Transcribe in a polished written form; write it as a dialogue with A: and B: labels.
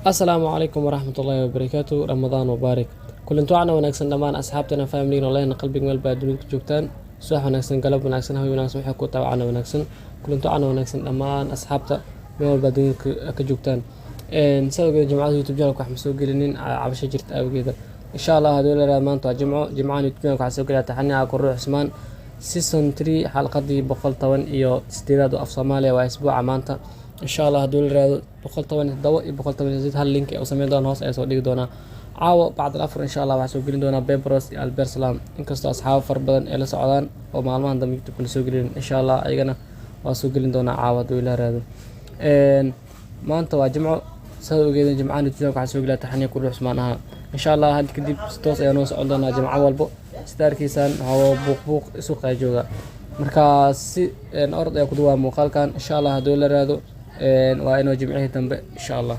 A: Asalaamu calaykum waraxmatullaahi wabarakaatu. Ramadaan mubaarak. Kulanti wacna wanaagsan dhammaan asxaabtana, familiga noolehna, qalbiga meel baa dunida ku joogtaan. Subax wanaagsan, galab wanaagsan, habeen wanaagsan, waxay ku taabacana wanaagsan. Kulanti wacna wanaagsan dhammaan asxaabta meel walbaa dunida ka joogtaan. Saa ogeeda, jimcada YouTube channelka wax ma soo gelinin, cabasho jirta awgeeda. Insha Allah, hadii la yiraahdo, maanta waa jimco. Jimcahan YouTube channelka waxaa soo gelaya taxaniga Ruux Cusmaan season 3, xalqadii 118aad oo af Soomaaliya. Waa isbuuca maanta. Insha Allah, haddii la yiraahdo, 117 iyo 118 hal link ee u sameyn doona, hoos ayaa soo dhigi doonaa. Caawa bacd al afur, insha Allah, waxaa soo gelin doonaa Bebros iyo Albert Salam, inkastoo asxaabo fara badan ay la socdaan oo maalmahan dambe YouTube la soo gelin. Insha Allah, ayagana waa soo gelin doonaa caawa, haddii la yiraahdo. Maanta waa jimco. Saad ogeedeen, jimcahan YouTube channelka waxaa soo gelaya taxaniya Ruux Cusmaan ahaa. Insha Allah, had kadib si toos ayaa noo socon doonaa jimco walbo. Sida arkaysaan, waxaa buuq buuq suuqa ayaa jooga. Marka si orod ayaa ku duwaa muuqaalkan. Insha Allah, haddii la yiraahdo, waa inoo jimcihii dambe, insha Allah.